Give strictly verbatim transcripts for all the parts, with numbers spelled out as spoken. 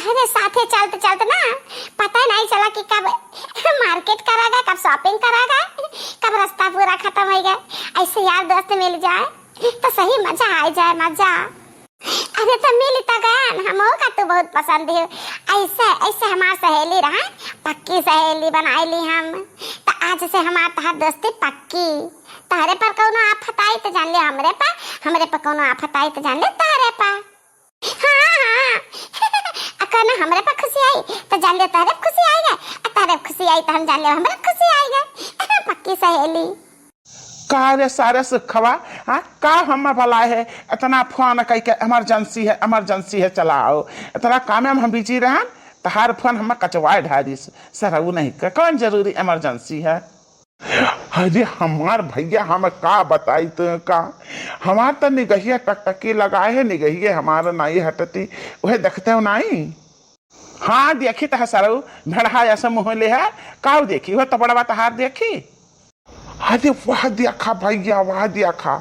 अरे साथे चलत चलत ना पता नहीं चला कि कब मार्केट करा गए, कब शॉपिंग करा गए, कब रास्ता पूरा खत्म होइ गए। ऐसे यार दोस्त मिल जाए तो सही मजा आइ जाए, मजा। अरे तो मिल तो गए, हमहू का तू बहुत पसंद है। ऐसे ऐसे हमार सहेली रहा, पक्की सहेली बनाइ ली हम। तो आज से हमार तहार दोस्ती पक्की। तहरे पर कौनो आफत आई तो जान ले हमरे पर, हमरे पर कौनो आफत आई तो जान ले तहरे पर। हाँ, हाँ। अगर ना हमरे पर खुशी आई, तो जान ले तहरे पर खुशी आई गए। आ तहरे पर खुशी आई, तो हम जान ले हमरे पर खुशी आई गए। पक्की सहेली। का रे सारे सुखवा, हाँ? का हम भला है, इतना फोन कइ के इमरजेंसी है, इमरजेंसी है, चला आओ। इतना काम में हम बिजी रहन, तहार फोन हम कचवाए ढारिस। सरऊ नहीं का, कौन जरूरी इमरजेंसी है? अरे हमार भइया, हम का बताई तो का, हमार त निगहिया टकटकी लगाए है, निगहिए हमार नाई हटती, उहे देखते हो नाई। हाँ, देखी त सरऊ, भेड़हा ऐसे मुँह ले है, काऊ देखी, उहे तबड़वा तहार देखी। अरे वाह देखा भइया, वाह देखा,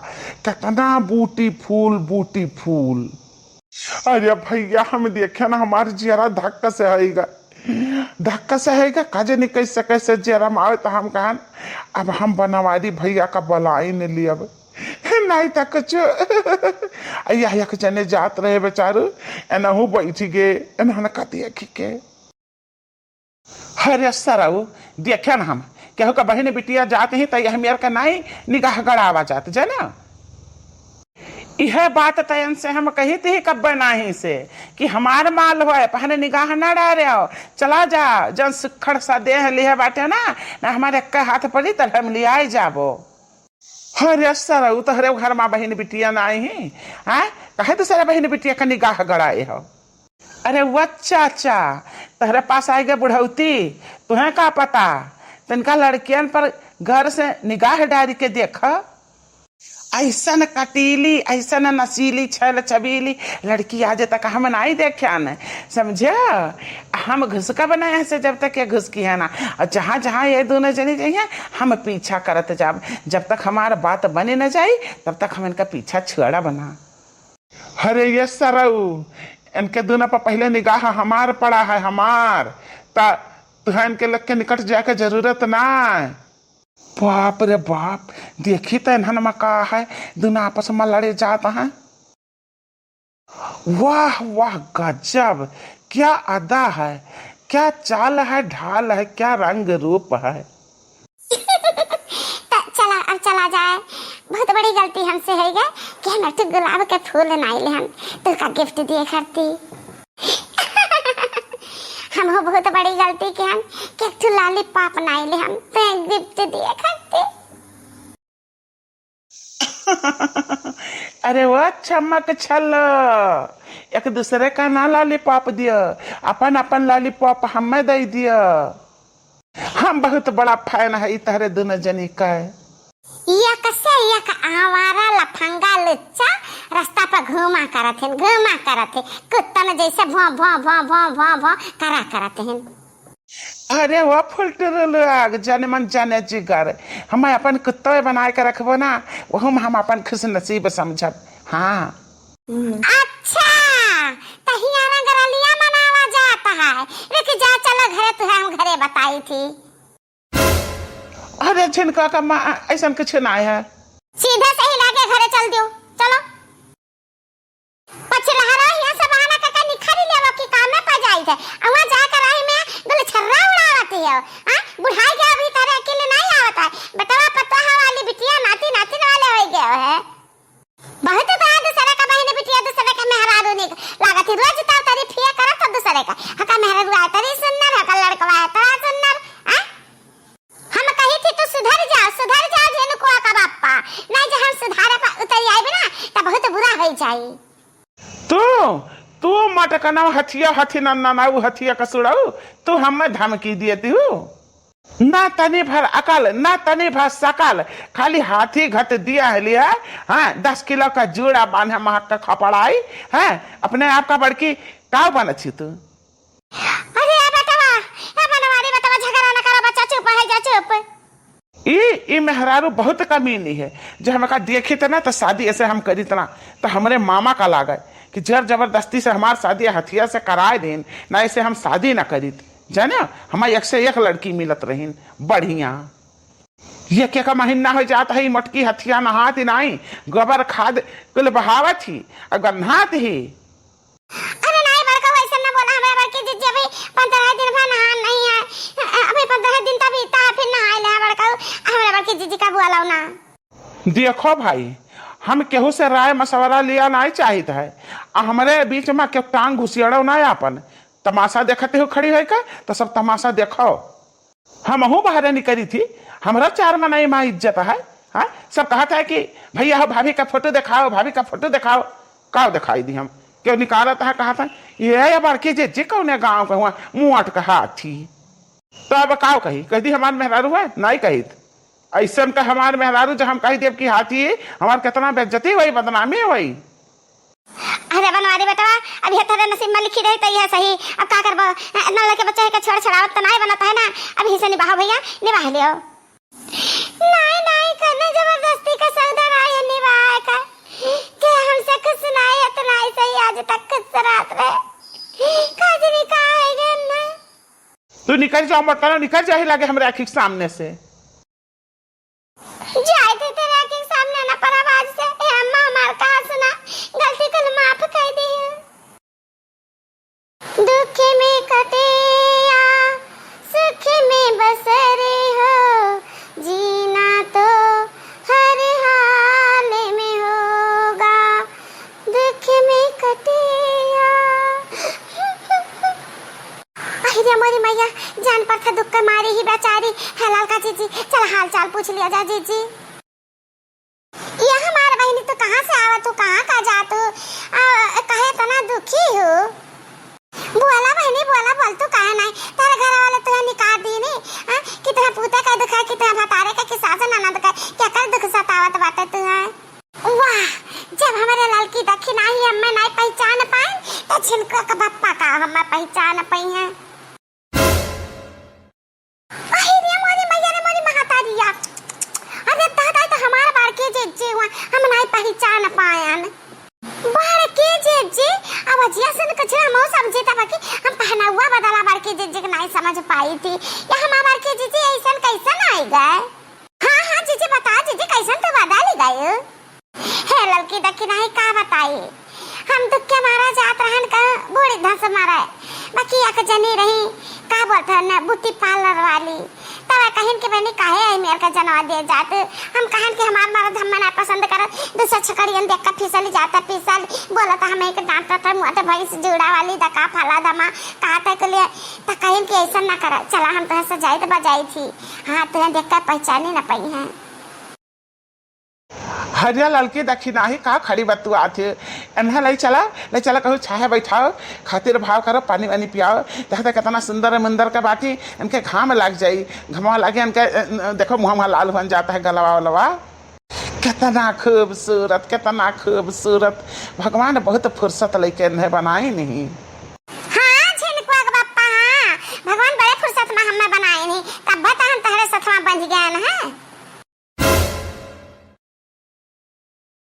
कितना ब्यूटीफुल, ब्यूटीफुल। अरे भइया, हम देखे ना, हमार जियरा धक्का से हइगा, धक्का से हइगा, का जानी कैसे कैसे जियरा में आवे, तो हम कहन, अब हम बनवारी भइया का बुलाइन लियब, नहीं तो कुछ। यह एक जने जात रहे बेचारू, एनहू बैठ गे, एनहन का देखी के। अरे सरऊ, देखे न हम, केहू का बहिन बिटिया जात ही त यह मेर का नाई निगाह गड़ावा जात, जाना? इहे बात त एनसे हम कहित ही कब्बे नाहीं से कि हमार माल होए, पहने निगाह न डारेउ, चला जा, जउन सुक्खड़ सा देह लिहे बाटे ना, ना हमार एक्के हाथ पड़ी त हम लिआइ जाबो। अरे सरऊ, तोहरे घर मा बहिन बिटिया नाहीं ही, आय? काहे दूसरे बहिन बिटिया का निगाह गड़ाए हो? अरे वो चाचा, तोहरे पास आइ गए बुढ़ौती, तुहें का पता? तनिका लड़कियन पर गौर से निगाह डारि के देख। अइसन कटीली, अइसन नसीली, छैल छबीली लड़की आज तक हम नाहीं देखेन, समझे? हम घुसकब नाहीं से जब तक ये घुसकी है ना। और जहाँ जहाँ ये दुनो जनी जइहें, हम पीछा करत जाब। जब तक हमार बात बने न जाई, तब तक हम इनका पीछा छोड़ब ना। अरे ये सरऊ, इनके दुनो पर पहिले निगाह हमार पड़ा है, हमार। त तुहें इनके लग के निकट जाए के जरूरत ना है। बाप रे बाप, देखी त इन्हन मा का है, दुनो आपस मा लड़े जात हैं। वाह वाह, गजब, क्या अदा है, क्या चाल है, ढाल है, क्या रंग रूप है। त चला, अब चला जाए। बहुत बड़ी गलती हमसे होइ गए कि हम एक ठो गुलाब के फूल नाई लेहन, तुहका गिफ्ट दिए खातिर। हमहू बहुत बड़ी गलती किहन कि एक ठो लॉलीपॉप नाई लेहन, तुहे गिफ्ट दिए खातिर। अरे वो छमक छल्लो, एक दूसरे का ना लॉलीपॉप दियो, अपन अपन लॉलीपॉप हमें दइ दियो। हम बहुत बड़ा फैन है ई तहरे दुनो जनी का। एक से एक आवारा लफंगा लुच्चा रास्ता पर घूमा करत हैं, घूमा करत हैं। कुत्तन जैसे भौं, भौं, भौं, भौं, भौं, भौं करा करत हैं। अरे वो फुलटुरु लोग, जाने मन जाने जिगर, हम अपन कुत्तवे बनाए के रखबो ना, वहू में हम अपन खुश नसीब समझब। हाँ। अच्छा, त हियाँ रंगरलिया मनावा जात है। रुक जा, चलो घरे, तुहे हम घरे बताई थी। अरे झिनका का माँ, ऐसन कुछ ना है। सीधे सही लागे घरे चल दियो, चलो। पछिलहरा हियाँ से बहाना कके निखरी लेवा कि कामे पर जाई थे। अवा जाके राही में गुलछर्रा उड़ावत हियो। हाँ, बुढ़ाई के अभी तहरे अकिल नहीं आवत है। बेटवा पतोह वाली बिटिया नाती नातिन वाले होइ गए है। बहुत तो दूसरे का बहिन बिटिया, दूसरे का मेहरारू निक लागत ही। रोज ताव तारीफ ये करत हो दूसरे का। हका मेहरारू आए तरी सुन्नर, हका लड़कवा आए तरा सुन्नर, हाँ? हम कही थी, "तू सुधर जा, सुधर जा, झिनकुआ का बाप्पा। नहीं जे हम सुधारे पर उतरी आइबे ना, त बहुत बुरा होइ जाई।" तू, तू मटकनवा हथिया हथी नन्ना ना, उ हथिया कसुड़ऊ, तू हमें धमकी दिए तू। ना तनी भर अकल, ना तनी भर सकल, खाली हाथी घट दिया है लिया, हाँ, दस किलो का जूड़ा बांधे महक का खपड़ाई, हाँ, अपने आप का बड़की काव बनत छी तू? अरे ए बेटवा, ए बनवारी बेटवा, झगड़ा न करो बच्चा, चुप है जा, चुप। ई, ई मेहरारू बहुत कमीनी है, जो हमका देखित ना तो शादी ऐसे हम करित ना, तो हमरे मामा का लागे कि जर जबरदस्ती से हमार शादी हथिया से कराए देन, ना ऐसे हम शादी ना करीत। जाने, हमार एक से एक लड़की मिलत रहीन, बढ़िया। ये के का महीना हो जात है, मोटकी हथिया नहात ही नाई, गोबर खाद कुल बहावत ही, और गन्हात ही। अरे नाई बड़का, वैसे ना बोला, हमरा बड़की जिज्जी अभी पंद्रह दिन भर नहान नहीं है, अभी पंद्रह दिन तक बीता है, फिर नहाए ले बड़का, हमरा बड़की जिज्जी का बोला ना। देखो भाई, हम केहू से राय मशवरा लिया नाई चाहित है, आ हमरे बीच में केहू टांग घुसियड़ो ना आपन। तमाशा देखते हो खड़ी है का, तो सब तमाशा देखो। हमहू बाहरे निकरी थी, हमरा चार मनई मा इज्जत है। हाँ, सब कहत है कि भैया हो भाभी का फोटो देखाओ, भाभी का फोटो देखाओ। का देखाई दी हम? केहू निकारत है, कहत है, "ये, ये बड़की जिज्जी कौने गाँव के हुआ, मुँह अटकहा थी।" तो अब का कही? कह दी हमार मेहरारू है? नाई कहित। ऐसन का हमार मेहरारू जो हम कही देब कि हाथी, हमार कितना बेइज्जती होई, बदनामी होई। अरे बनवारी बेटवा, अब ये तेरे नसीब में लिखी रही तो ये सही। अब का करबो? नल्ले के बच्चे के छोड़ छड़ावत तो नाई बनत है ना। अब ही से निभाओ भैया, निभा लियो। नाई, नाई, करना जबरदस्ती का सौदा नाई है निभाए का। के हमसे खुश नाई है तो नाई सही, आज तक खुश रहत रहे। का जनी का है गे ना? तू निकल जाओ, मत करो, निकल जाए लागे हमरे आँखी के सामने से। जाए थे तेरे आँखी के सामने ना, पर आवाज से, ए अम्मा, हमार कहा सुना, गलती कुल माफ कर दी है। दुख में कटे या सुख में बसरे हो, जीना तो हर हाल में होगा, दुख में कटे या। अहि रे मोरी मैया, जान पर था दुख के मारी ही बेचारी। है ललका जिज्जी, चल हाल चाल पूछ लिया जा जिज्जी। ये हमार बहिनी, तू कहाँ से आवा, तू कहाँ का जा तू? आ, काहे इतना दुखी हो? बोला बहिनी, बोला, बोल, तू काहे नहीं? तेरे घर वाले तुहे निकाल दी नी, हाँ? कि तुहे पूते का दुख है, कि तुहे भतारे का, कि सास ननद का, क्या कर दुख सतावत बाटे तुहे? वाह, जब हमारे ललकी देखी नाही, हमें नहीं पहचान पाए, तो छिनको का बप्पा का हमें पहचान पाई है। अहि रे मोरी मैया रे मोरी महतारिया। अरे दादा, ई तो हमार बड़के जिज्जी हुआ, हम नाई पहचान पायन। बड़के जिज्जी, अब अजिया से न कुछ हम समझे तब कि हम पहनावा बदला बड़के जिज्जी के नाई समझ पाई थी। या हमार बड़के जिज्जी ऐसन कैसन आई गए? हाँ, हाँ, जिज्जी बता, जिज्जी कैसन तू बदल गए? हे ललकी दखिनाही का बताई, हम दुख के मारा जात रहन का बूढ़ी धस मारे, बाकी एक जनी रही, का बोलत है न, ब्यूटी पार्लर वाली। तब कहिन कि बहनी काहे आई मेर का जनवा दे जात, हम कहन कि हमार मर्द हमें ना पसंद करत, दूसरे छकड़ियन देख के फिसल जाता, फिसल बोलत हमें एक डांटत है, मुँह तो भैंस जूड़ा वाली दका फला दमा, कहा तक लिए, त कहिन कि ऐसा ना कर, चला हम तुहे सजाई तो बजाई थी, हाँ तुहे देख के पहचानी ना पाई है। हरिया ललकी दखिनाही का खड़ी बतुआत है। एन्हा लई चला, लई चला कहूँ छाहे बैठाओ, खातिर भाव करो, पानी वानी पियाओ। देखते कितना सुंदर मुंदर का बाटी, इनके घाम लाग जाई, घमवा लागे इनके, अ, अ, देखो मुँह मुँह लाल हुन जाता है, गलवा उलवा। कितना खूबसूरत, कितना खूबसूरत। भगवान बहुत फुर्सत लइके इन्हें बनाई नहीं।